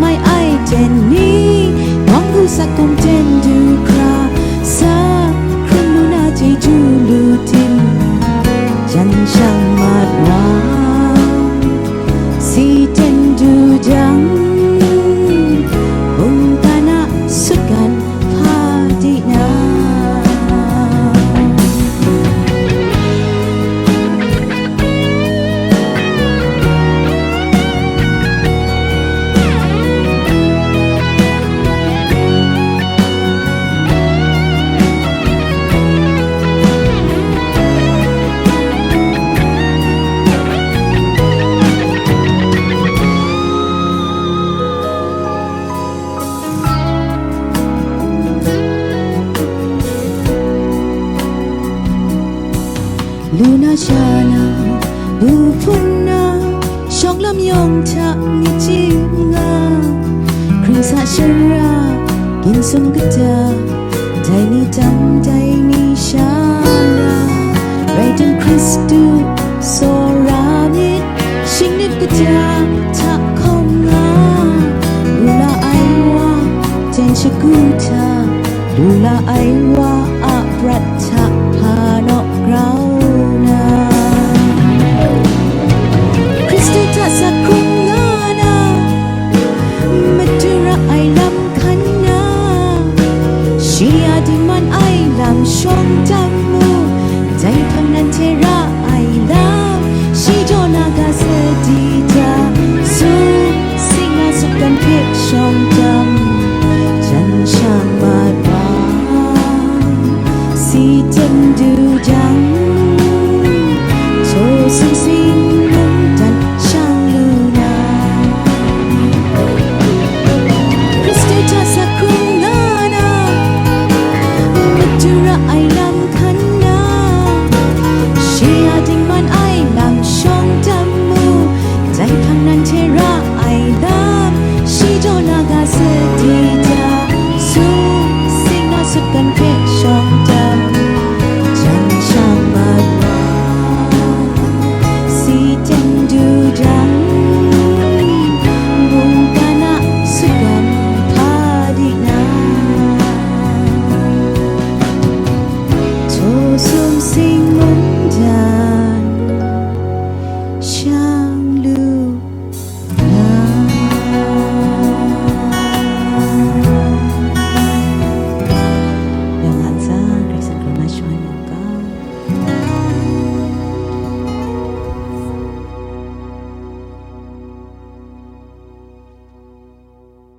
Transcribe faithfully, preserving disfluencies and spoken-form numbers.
Ai, ai jen ni, nawng gu sat hkum ten du hkra, sa hkrung lu na chyeju lu tim, jan shang mat wa, si ten du jang, mungkan a sutgan hpa di na. Lu na sha na, bu hpun na, shawng lam yawng hta myit ching nga, hkring sa shara, gin sum kata, dai ni tam, dai ni sha ra, rai tim Hkristu tsawra myit, shing nit kata hta hkawm nga, lu la ai wa, jen shagu hta, lu la ai wa a prat hta hpa naw grau na. Hkristu hta sa hkrung nga na, Madu ra ai lam hkan na, shi a dingman ai lam shawng tam mu, dai hpang nanhte ra ai lam, shi jaw na ga sadi da, sung sing na sutgan hpe shawng tam, jan shang mat wa, si ten du jang, so sung sing mungdan shang lu na. Hkristu hta sa hkrung nga na, Madu ra ai lam hkan na, shi a dingman ai lam shawng tam mu, dai hpang nanhte ra ai lam, shi jaw na ga sadi da, sung sing na sutgan hpe